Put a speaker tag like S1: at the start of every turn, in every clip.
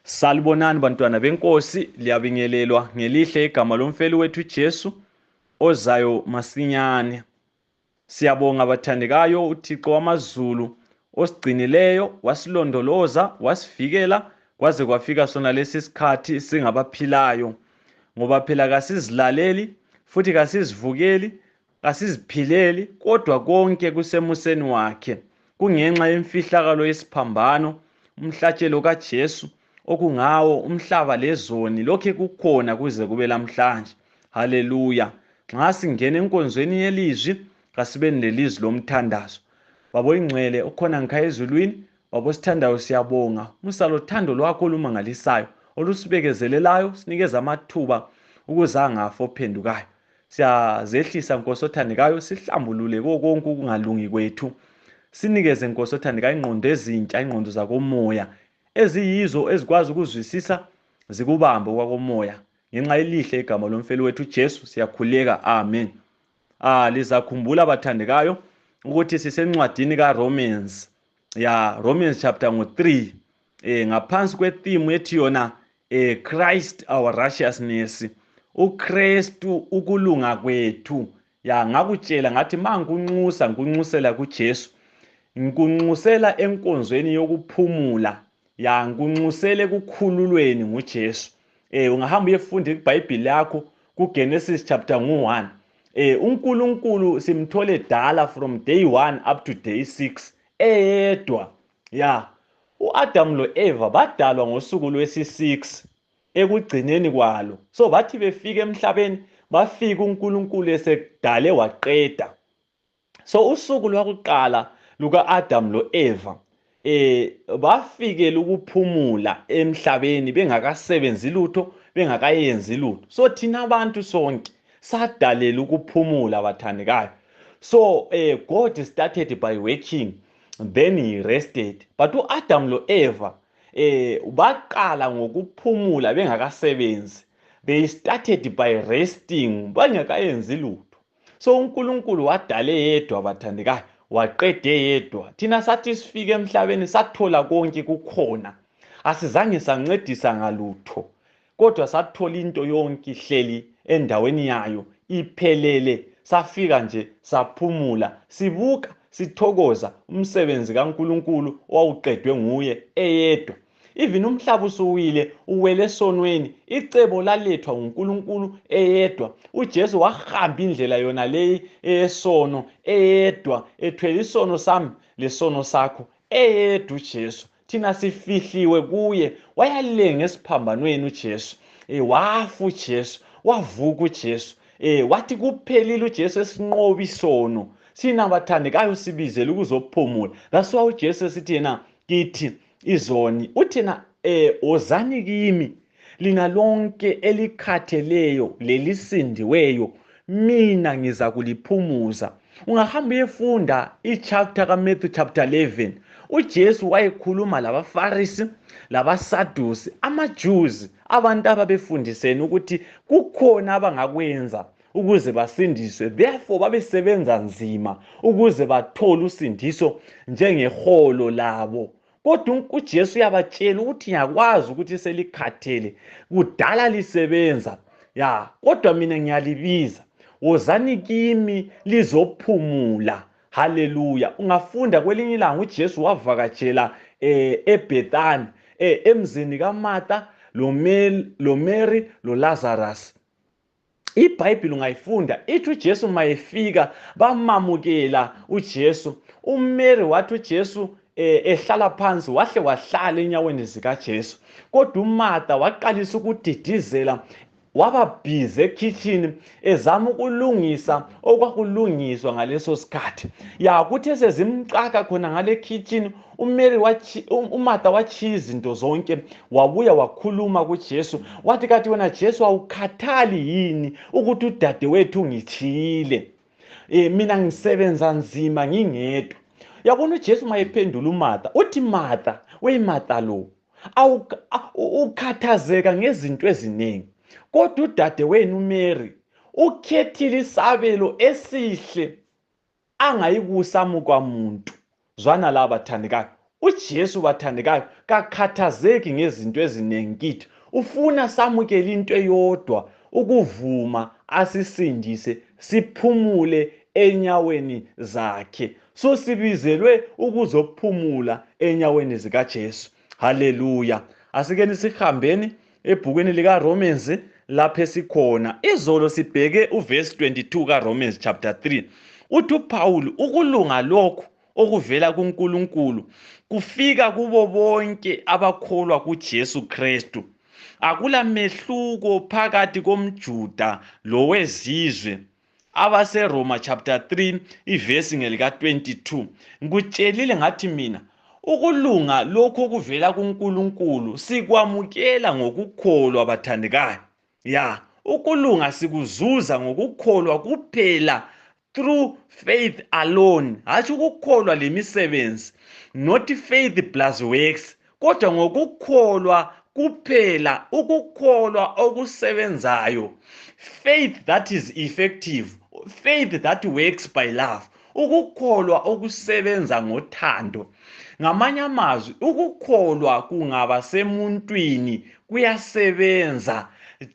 S1: Salibonani bantwana benkosi, liyabingelelwa ngelihle igama lomfeli wethu Jesu ozayo masinyane. Siyabonga bathandekayo uThixo wamazulu osigcinileyo, wasilondoloza, wasivikela kwaze kwafika sona lesi sikhathi singabaphilayo. Ngoba phela kasizilaleli futhi kasizivukeli, kasiziphileli, kodwa konke kusemuseni wakhe. Kungenxa yemfihlakalo yesiphambano, umhlatshelo kaJesu okungawo umhlaba lezoni lokhe kukhona kuze kube lamhlanje. Haleluya. Nxa singena enkonzweni yelizwi, kasibeni lelizwi lomthandazo. Babo ingcwele okhona ngikhaya ezulwini, babo sithandayo siyabonga. Musa lothando lwakho olumangalisayo, olusibekezelelayo, sinikeza amathuba ukuze angafi ophendukayo. Siyazehlisa Nkosi othandekayo, sihlambulule konke ukungalungi kwethu. Sinikeze Nkosi othandekayo ingqondo ezintsha, ingqondo zakomoya, eziyizo ezikwazi ukuzwisisa zikubambe kwakomoya. Ngenxa elihle igama lomfeli wethu Jesu siyakhuleka, amen. Lizakhumbula bathandekayo ukuthi sisencwadini kaRomans, Romans chapter 3, ngaphansi kwetheme ethi yona Christ our righteousness, uKristu ukulunga kwethu. Ngakutshela ngathi mangikunxusa ngikunxusela kuJesu, ngikunxusela enkonzweni yokuphumula, ngikunxusele ekukhululweni nguJesu. Ungahamba uyefunda iBhayibheli lakho kuGenesis chapter 1. uNkulunkulu simthole dala from day 1 up to day 6 eyedwa. uAdam loEva badalwa ngosuku lwesi-6 ekugcineni kwalo. So bathi befika emhlabeni, bafika uNkulunkulu esekudale waqeda. So usuku lwakuqala luka-Adam loEva bafikela ukuphumula emhlabeni bengakasebenzi lutho, bengakayenzi lutho. So thina abantu sonke sadalela ukuphumula bathandekayo. So God started by working, then he rested. But uAdam loEva baqala ngokuphumula bengakasebenzi. They started by resting, bengakayenzi lutho. So uNkulunkulu wadale yedwa bathandekayo, waqede yedwa. Thina sathi sifike emhlabeni sathola konke kukhona, asizange sancedisa ngalutho, kodwa sathola into yonke ihleli endaweni yayo iphelele. Safika nje saphumula, sibuka, sithokoza umsebenzi kaNkulunkulu owawuqedwe nguye eyedwa. Even umhlaba usuwile, uwele esonweni, icebo lalethwa uNkulunkulu eyedwa. uJesu wahamba indlela yona leyi eyesono eyedwa, ethwele isono sami lesono sakho eyedwa uJesu. Thina sifihliwe kuye, wayalenga esiphambanweni uJesu, wafa uJesu, wavuka uJesu, wathi kuphelile uJesu esinqoba isono. Sina bathandekayo sibizele ukuzophumula. That's why uJesu esithi yena kithi izoni, uthina ozani kimi lina lonke elikhatheleyo lelisindiweyo, mina ngiza kuliphumuza. Ungahamba uyefunda ichapter kaMatthew chapter 11, uJesu wayekhuluma labaFarisi, labaSadusi, amaJews, abantu ababefundiseni ukuthi kukhona abangakwenza ukuze basindiswe. Therefore babesebenza nzima ukuze bathole usindiso njengeholo labo. Kodwa uJesu uyabatshela ukuthi ngiyakwazi ukuthi selikhathele, kudala lisebenza, kodwa mina ngiyalibiza, wozani kimi lizophumula. Haleluya. Ungafunda kwelinye ilanga uJesu wavakatshela eBethani, emzini kaMartha loMary loLazarus. iBhayibheli ungayifunda ithi uJesu mayefika bamamukela uJesu. uMary wathi uJesu ehlala phansi wahle wahlala enyaweni zikaJesu. Kodwa uMartha waqalisa ukudidizela, waba busy ekitchen ezama ukulungisa okwakulungiswa ngaleso sikhathi. Kuthi sezimqaka khona ngale kitchen, uMartha watshiya izinto zonke, wabuya wakhuluma kuJesu, wathi kathi wena Jesu awukhathali yini ukuthi udadewethu ungithiyile? Mina ngisebenza nzima ngingedwa. Yabona uJesu mayephendula uMartha, uthi Martha, weMartha lo, ukhathazeka ngezinto eziningi, kodwa udadewenu uMary ukhethile isabelo esihle angayikusa mukamuntu. Zwana la bathandekayo, uJesu bathandekayo kakhathazeki ngezinto eziningi kithi, ufuna samukele into eyodwa, ukuvuma asisindise siphumule enyaweni zakhe. So sibizelwe ukuzophumula enyaweni zikaJesu. Haleluya. Asikeni sihambeni ebhukwini likaRomans lapho esikhona. Izolo sibheke uverse 22 kaRomans chapter 3. Uthi uPaul ukulunga lokhu okuvela kuNkulunkulu kufika kubo bonke abakholwa kuJesu Kristu. Akula mehluko phakathi komJuda lowezizwe. AbaseRoma chapter 3 iverse ngelika 22. Ngikutshelile ngathi mina ukulunga lokho okuvela kuNkulunkulu sikwamukela ngokukholwa bathandekayo. Ukulunga sikuzuza ngokukholwa kuphela, through faith alone. Hathi ukukholwa lemisebenzi, not faith plus works, kodwa ngokukholwa kuphela, ukukholwa okusebenzayo. Faith that is effective, faith that works by love, ukukholwa okusebenza ngothando. Ngamanye amazwi, ukukholwa kungaba semuntwini kuyasebenza.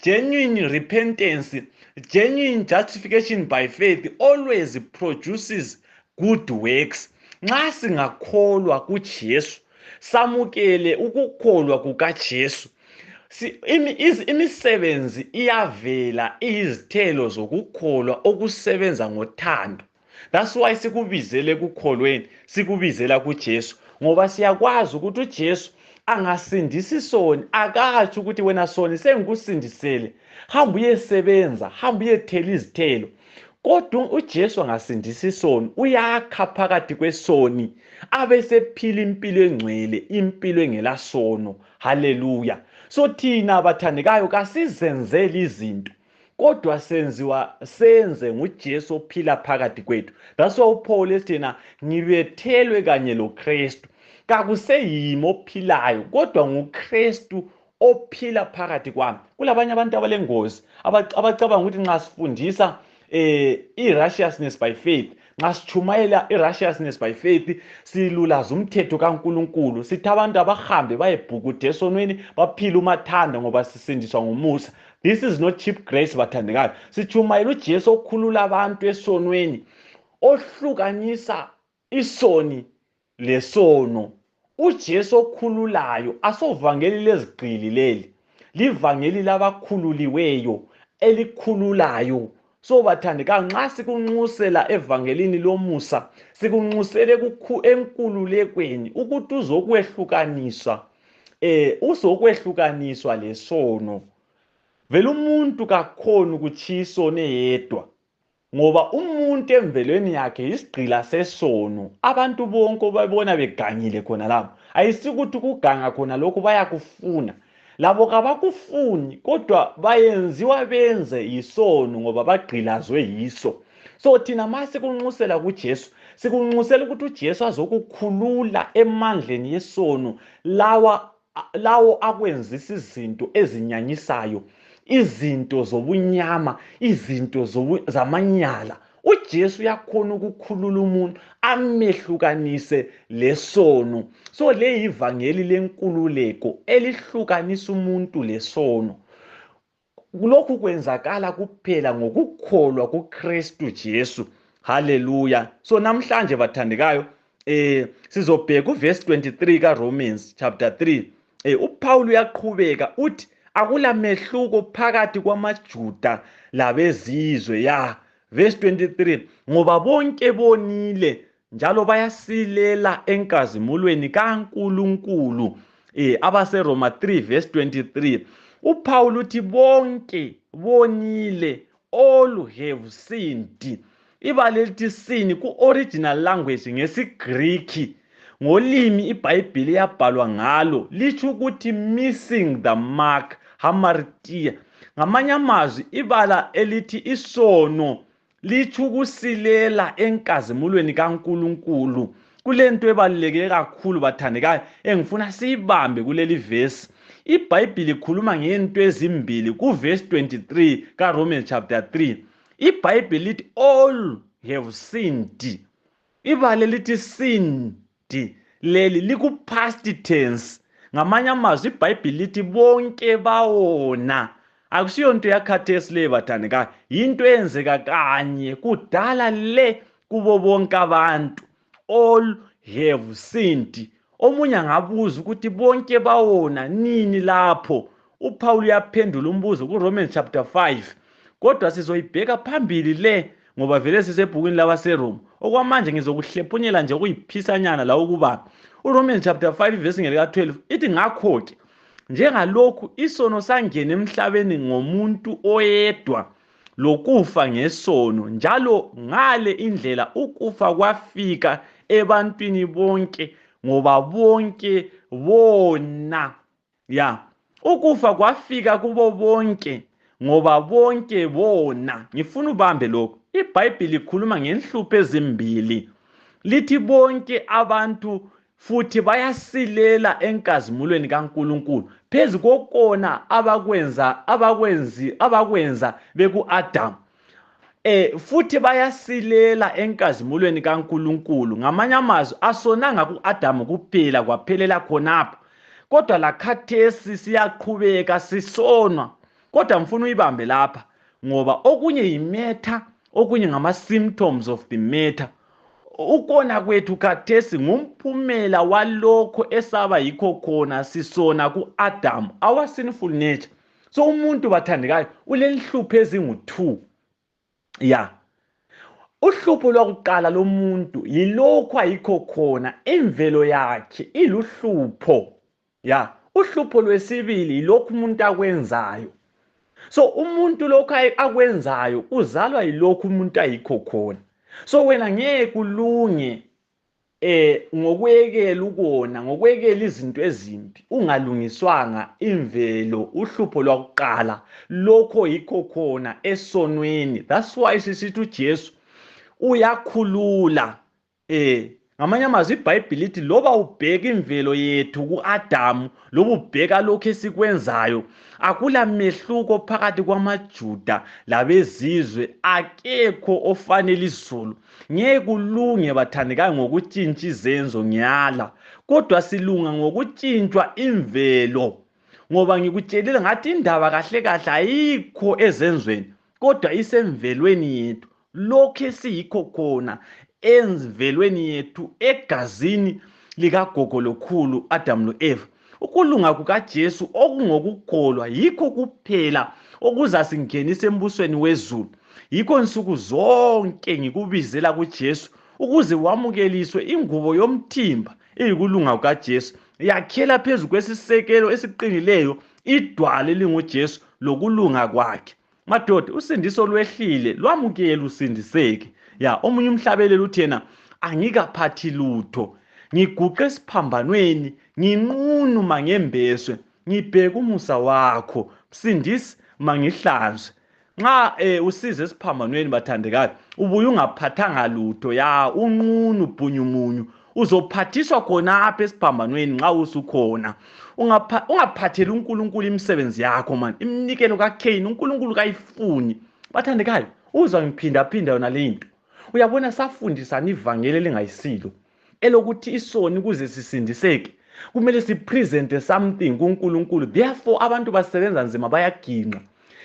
S1: Genuine repentance, genuine justification by faith always produces good works. Nxa singakholwa kuJesu, samukele ukukholwa kukaJesu, imisebenzi iyavela, izithelo zokukholwa okusebenza ngothando. That's why sikubizele ekukholweni, sikubizela kuJesu, ngoba siyakwazi ukuthi uJesu angasindisi soni, akatsho ukuthi wena soni sengikusindisele, hamba uyesebenza, hamba uyethela izithelo. Kodwa uJesu angasindisi soni, uyakha phakathi kwesoni abesephila impilo engcwele, impilo engelasono. Haleluya. So thina bathandekayo kasizenzeli izinto, kodwa senze nguJesu ophila phakathi kwethu. That's why uPaul esithina ngibethelwe kanye loKristu. Kakuseyimi ophilayo, kodwa nguKristu ophila phakathi kwami. Kulabanye abantu abalengozi abacabanga ukuthi nxa sifundisa i-righteousness by faith, nxa sichumayela i-righteousness by faith, silulaza umthetho kaNkulunkulu, sithi abantu abahambe bayebhukuda esonweni baphile umathanda ngoba sisindiswa ngomusa. This is not cheap grace bathandekayo. Sichumayela uJesu okhulula abantu esonweni, ohlukanisa isoni lesono. uJesu okhululayo asovangeli lezigqili leli, livangeli labakhululiweyo elikhululayo. So bathandekayo, nxa sikunxusela evangelini lomusa, sikunxusele enkululekweni ukuthi uzokwehlukaniswa lesono. Vele umuntu kakhona ukuthi isono eyedwa, ngoba umuntu emvelweni yakhe isigqila sesono. Abantu bonke babona begangile khona lapho, ayisikuthi ukuganga khona lokho bayakufuna, labo kabakufuni, kodwa bayenziwa benze isono ngoba bagqilazwe yiso. So thina mase kunxusela kuJesu, sikunxusela ukuthi uJesu azokukhulula emandleni yesono, lawo akwenzisa izinto ezinyanyisayo, izinto zobunyama, izinto zamanyala. uJesu uyakhona ukukhulula umuntu amehlukanise lesono. So le ivangeli lenkululeko elihlukanisa umuntu lesono. Lokhu kwenzakala kuphela ngokukholwa kuKristu Jesu. Haleluya. So namhlanje bathandekayo, sizobheka uverse 23 kaRomans chapter 3. uPaul uyaqhubeka uthi akula mehluko phakathi kwamaJuda labezizwe. Verse 23, ngoba bonke bonile njalo bayasilela enkazimulweni kaNkulunkulu. AbaseRoma 3 verse 23, uPaul uthi bonke bonile, all have sinned. Ibala elithi sin ku-original language ngesiGriki, ngolimi iBhayibheli yabhalwa ngalo, litsho ukuthi missing the mark, hamartia. Ngamanye amazwi, ibala elithi isono litsho ukusilela enkazimulweni kaNkulunkulu. Kulento ebaluleke kakhulu bathandekayo engifuna siyibambe kuleli verse. iBhayibheli ikhuluma ngento ezimbili kuverse 23 kaRomans chapter 3. iBhayibheli lithi all have sinned. Ibala lithi sinned leli liku-past tense. Ngamanye amazwi iBhayibhili lithi bonke bawona. Akusiyo into yakhathesi le bathandekayo, yinto eyenzeka kanye kudala le kubo bonke abantu. All have sinned. Omunye angabuza ukuthi bonke bawona nini lapho. uPaul uyaphendula umbuzo kuRomans chapter 5, kodwa sizoyibheka phambili le ngoba vele sisebhukwini labaseRoma. Okwamanje ngizokuhlephunyela nje kuyiphisanyana la ukuba uRomans chapter 5 verse ngelika-12 ithi ngakho-ke njengalokhu isono sangena emhlabeni ngomuntu oyedwa, lokufa ngesono, njalo ngale indlela ukufa kwafika ebantwini bonke ngoba bonke bona. Ukufa kwafika kubo bonke ngoba bonke bona. Ngifuna ubambe lokho. iBhayibhili likhuluma ngenhlupho ezimbili. Lithi bonke abantu futhi bayasilela enkazimulweni kaNkulunkulu phezu kokona abakwenza beku-Adamu. Futhi bayasilela enkazimulweni kaNkulunkulu. Ngamanye amazwi asonanga ku-Adamu kuphela kwaphelela khonapho, kodwa lakhathesi siyaqhubeka sisonwa. Kodwa mfuna uyibambe lapha ngoba okunye yimatter, okunye ngama-symptoms of the matter. Ukona kwethu khathesi ngumphumela walokho esaba yikho khona sisona ku-Adamu, our sinful nature. So umuntu bathandekayo ulenhlupho ezingu-2. Uhlupho lwakuqala lomuntu yilokho ayikho khona, imvelo yakhe iluhlupho. Uhlupho lwesibili yilokho umuntu akwenzayo. So umuntu lokho akwenzayo uzalwa yilokho umuntu ayikho khona. So wena ngeke kulunge ngokwekela ukona, ngokwekela izinto ezimbi, ungalungiswanga imvelo, uhlupho lwakuqala lokho yikho khona esonweni. That's why sisithi uJesu uyakhulula. Ngamanye amazwi iBhayibhili lithi loba ubheka imvelo yethu ku-Adamu, loba ubheka lokho esikwenzayo, akula mehluko phakathi kwamaJuda labezizwe, akekho ofanele izulu. Ngeke kulunge bathandekayo ngokutshintsha izenzo ngiyala, kodwa silunga ngokutshintshwa imvelo. Ngoba ngikutshelile ngathi indaba kahle kahle ayikho ezenzweni, kodwa isemvelweni yethu, lokho esiyikho khona emvelweni yethu, egazini likagogo lokhulu Adamu lo-Eva. Ukulunga kukaJesu okungokukholwa yikho kuphela okuzasingenisa embusweni wezulu. Yikho nsuku zonke ngikubizela kuJesu ukuze wamukeliswe ingubo yomthimba eyikulunga kukaJesu, yakhela phezu kwesisekelo esiqinileyo idwala elinguJesu lokulunga kwakhe. Madoda, usindiso lwehlile, lwamukela usindiseke. Omunye umhlabeleli uthi yena angikaphathi lutho, ngiguqe esiphambanweni, nginqunu mangembeswe, ngibheka umusa wakho, msindisi mangihlanzwe. Nxa usize esiphambanweni bathandekayo, ubuye ungaphathanga lutho, unqunu bhunyumunyu, uzophathiswa khonapha esiphambanweni nxa usukhona. Ungaphatheli uNkulunkulu imisebenzi yakho man, iminikelo kaKhayini uNkulunkulu kayifuni. Bathandekayo, uzwa ngiphinda yona le nto. Uyabona safundisana ivangeli elingayisilo elokuthi isoni kuze sisindiseke kumele sipresente something kuNkulunkulu. Therefore abantu basebenza nzima, bayaginqa.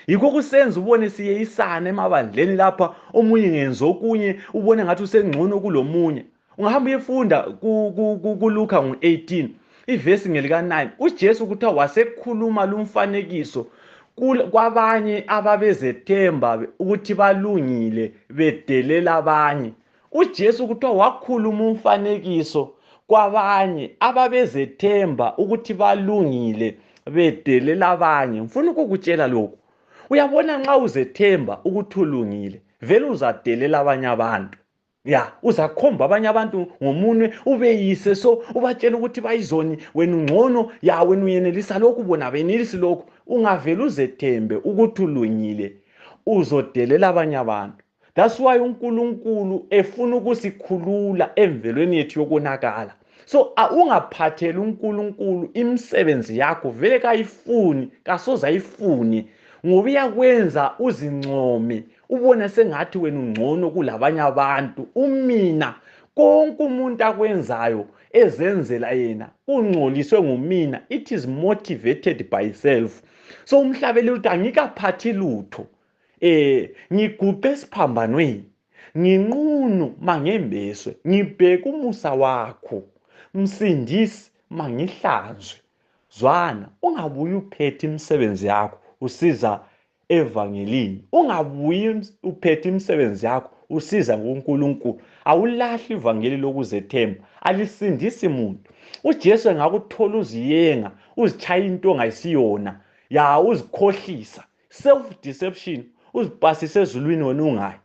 S1: Yikho kusenza ubone siyeyisana emabandleni lapha, omunye ngenza okunye ubone ngathi usengcono kulomunye. Ungahamba uyefunda kuLuka 18 ivesi ngelika-9, uJesu kuthiwa wasekhuluma lumfanekiso kwabanye ababezethemba ukuthi balungile bedelela abanye. uJesu kuthiwa wakhuluma umfanekiso kwabanye ababezethemba ukuthi balungile bedelela abanye. Ngifuna ukukutshela lokho. Uyabona nxa uzethemba ukuthi ulungile, vele uzadelela abanye abantu. Uzakhomba abanye abantu ngomunwe ubeyise, so ubatshela ukuthi bayizoni, wena ungcono, wena uyenelisa lokhu, bona benelisi lokhu. Ungavela uzethembe ukuthi ulungile, uzodelela abanye abantu. That's why uNkulunkulu efuna ukusikhulula emvelweni yethu yokonakala. So ungaphatheli uNkulunkulu imisebenzi yakho, vele kayifuni, kasoze ayifuni, ngoba iyakwenza uzincome, ubone sengathi wena ungcono kulabanye abantu. Umina konke umuntu akwenzayo ezenzela yena ungcoliswe ngumina. It is motivated by self. So umhlabeli uthi angikaphathi lutho, ngiguqe esiphambanweni, nginqunu mangembeswe, ngibheka umusa wakho, msindisi mangihlanzwe. Zwana, ungabuyi uphethe imisebenzi yakho usiza evangelini, ungabuyi uphethe imisebenzi yakho usiza kuNkulunkulu. Awulahli ivangeli lokuzethemba, alisindisi umuntu. uJesu engakuthola uziyenga, uzitshaya into ongayisiyona, uzikhohlisa, self deception, uzipasisa ezulwini wena ungayi.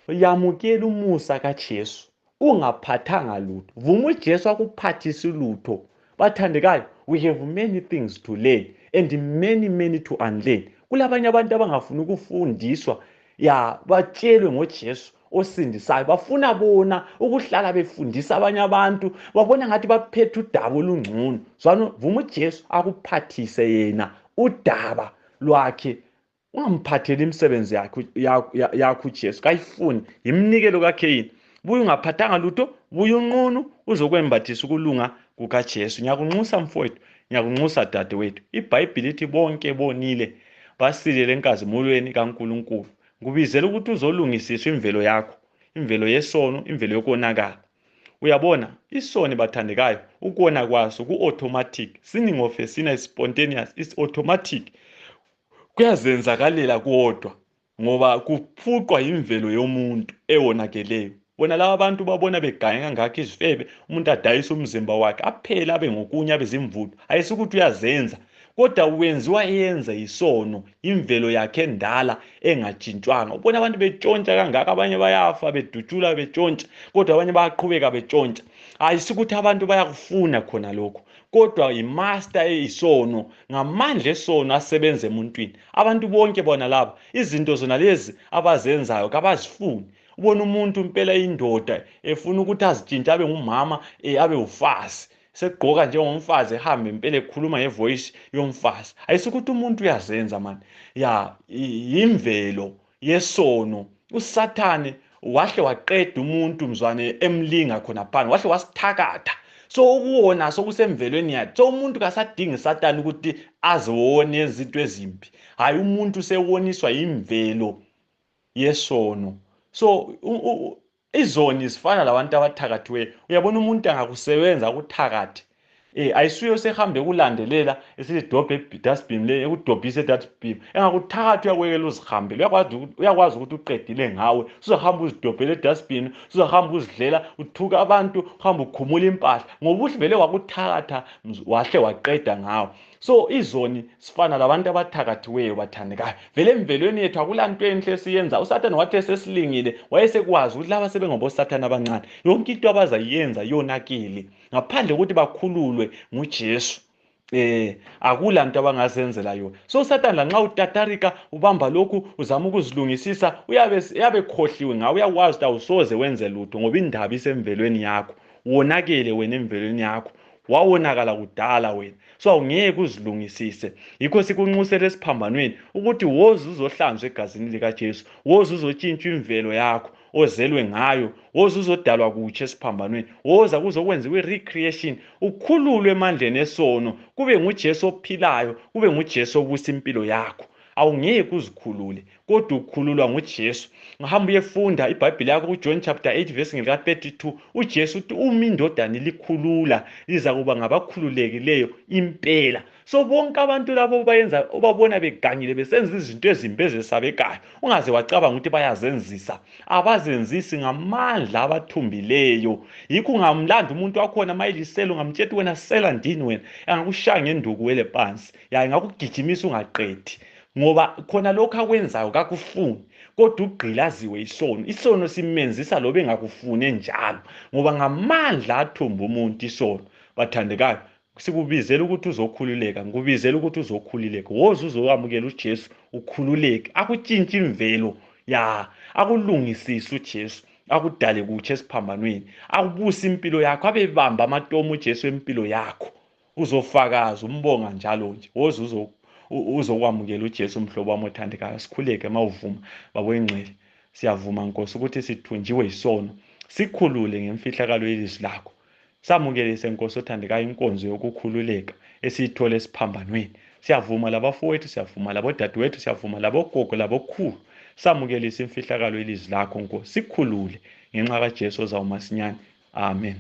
S1: Yamukela umusa kaJesu, ungaphathanga lutho, vuma uJesu akuphathise lutho. Bathandekayo, we have many things to learn and many to unlearn. Kulabanye abantu abangafuni ukufundiswa, batshelwe ngoJesu osindisayo, bafuna bona ukuhlala befundisa abanye abantu, babona ngathi baphethe udaba olungcono. Zwana, vuma uJesu akuphathise yena udaba lwakhe. Ungamphatheli imisebenzi yakho uJesu, kayifuni imnikelo kaKhayini. Buya ungaphathanga lutho, buya unqunu uzokwembathisa ukulunga kukaJesu. Ngiyakunxusa mfowethu, ngiyakunxusa dadewethu. iBhayibheli lithi bonke bonile basilele enkazimulweni kaNkulunkulu. Ngubizela ukuthi uzolungisiswa imvelo yakho, imvelo yesono, imvelo yokonakala. Uyabona, isono bathandekayo, ukona kwaso ku-automatic. Sinning of a sinner is spontaneous, is automatic. Kuyazenzakalela kodwa ngoba kuphuqwa imvelo yomuntu ewonakeleyo. Bona laba abantu babona begayeka ngakho izifebe, umuntu adayisa umzimba wakhe aphela abe ngokunye abezimvuthu. Ayisukuthi uyazenza, kodwa wenziwa yenza isono, imvelo yakhe endala engajintshwanga. Ubona abantu betshontsha kangaka, abanye bayafa bedutshula betshontsha, kodwa abanye bayaqhubeka betshontsha. Ayisukuthi abantu bayakufuna khona lokho, kodwa imaster eyisono, ngamandla esono asebenza emuntwini. Abantu bonke bona laba izinto zona lezi abazenzayo kabazifuni. Ubona umuntu impela indoda efuna ukuthi azitshintshe abe ngumama, abe ufazi, segqoka njengomfazi, ehambe impela ekhuluma ngevoice yomfazi. Ayisukuthi umuntu uyazenza mani, imvelo yesono. uSathane wahle waqeda umuntu mzwane emlinga khona phansi, wahle wasithakatha. So ukuwona sokusemvelweni yakhe. So umuntu kasadingi uSathane ukuthi azone izinto ezimbi. Hayi, umuntu sewoniswa imvelo yesono. So izoni zifana labantu abathakathiweyo. Uyabona umuntu angakusebenza ukuthakathe, ayisuyo sehambe kulandelela esithi dobhe dustbin le ekudobhisa edustbin, engakuthakathi uyakwekela uzihambele. Uyakwazi ukuthi uqedile ngawe, uzohamba uzidobhele edustbin, uzohamba uzidlela, uthuka abantu, uhamba ukhumula impahla ngoba uvele wakuthakatha wahle waqeda ngawe. So izoni sifana labantu abathakathiweyo bathandekayo. Vele emvelweni yethu akulanto enhle siyenza. uSathane wathi esesilingile wayesekwazi ukuthi laba sebengoboSathane abancane, yonke into abazayenza yonakile ngaphandle kokuthi bakhululwe nguJesu. Akulanto abangazenzela yona. So uSathane lanxa utatarika ubamba lokhu uzama ukuzilungisisa, uyabe khohliwe ngawe. Uyakwazi ukuthi awusoze wenze lutho ngoba indaba isemvelweni yakho. Wonakele wena emvelweni yakho, wawonakala kudala wena. So awungeke uzilungisise. Yikho sikunxusela esiphambanweni ukuthi woza uzohlanzwa egazini likaJesu, woza uzotshintsha imvelo yakho ozelwe ngayo, woza uzodalwa kutshe esiphambanweni, woza kuzokwenziwa i-recreation, ukhululwe emandleni esono, kube nguJesu ophilayo, kube nguJesu obusa impilo yakho. Awungeke uzikhulule, kodwa ukhululwa nguJesu. Ngihamba uyefunda iBhayibheli yakho kuJohn chapter 8 verse ngika 32. uJesu uthi uma indodana likhulula liza kuba ngabakhululekileyo impela. So bonke abantu labo bayenza obabona begangile besenza izinto ezimbi ezesabekayo, ungaze wacabanga ukuthi bayazenzisa. Abazenzisi ngamandla abathumbileyo. Yikho ungamlanda umuntu wakhona mayiliselo, ngamtshela wena sela ndini wena, engakushaya ngenduku wele phansi, engakugijimisa ungaqedi. Ngoba khona lokho akwenzayo kakufuni, kodwa ugqilaziwe isono. Isono simenzisa lobe engakufuni enjalo, ngoba ngamandla athumba umuntu isono. Bathandekayo, sikubizela ukuthi uzokhululeka, ngikubizela ukuthi uzokhululeka. Woza uzokwamukela uJesu ukhululeke, akutshintshe imvelo akulungisise uJesu, akudale kutshe esiphambanweni, akubusa impilo yakho, abebamba amatomu uJesu empilo yakho. Uzofakaza umbonga njalo nje. Woza uzokwamukela uJesu mhlobo wami othandekayo. Sikhuleke mawuvuma babo engcwele. Siyavuma Nkosi ukuthi sithunjiwe isono, sikhulule ngemfihlakalo yelizwi lakho. Samukelise Nkosi othandekayo inkonzo yokukhululeka esiyithole esiphambanweni. Siyavuma labafowethu, siyavuma labodadewethu, siyavuma labogogo labokhulu. Samukelise imfihlakalo yelizwi lakho Nkosi, sikhulule ngenxa kaJesu ozawumasinyane. Amen.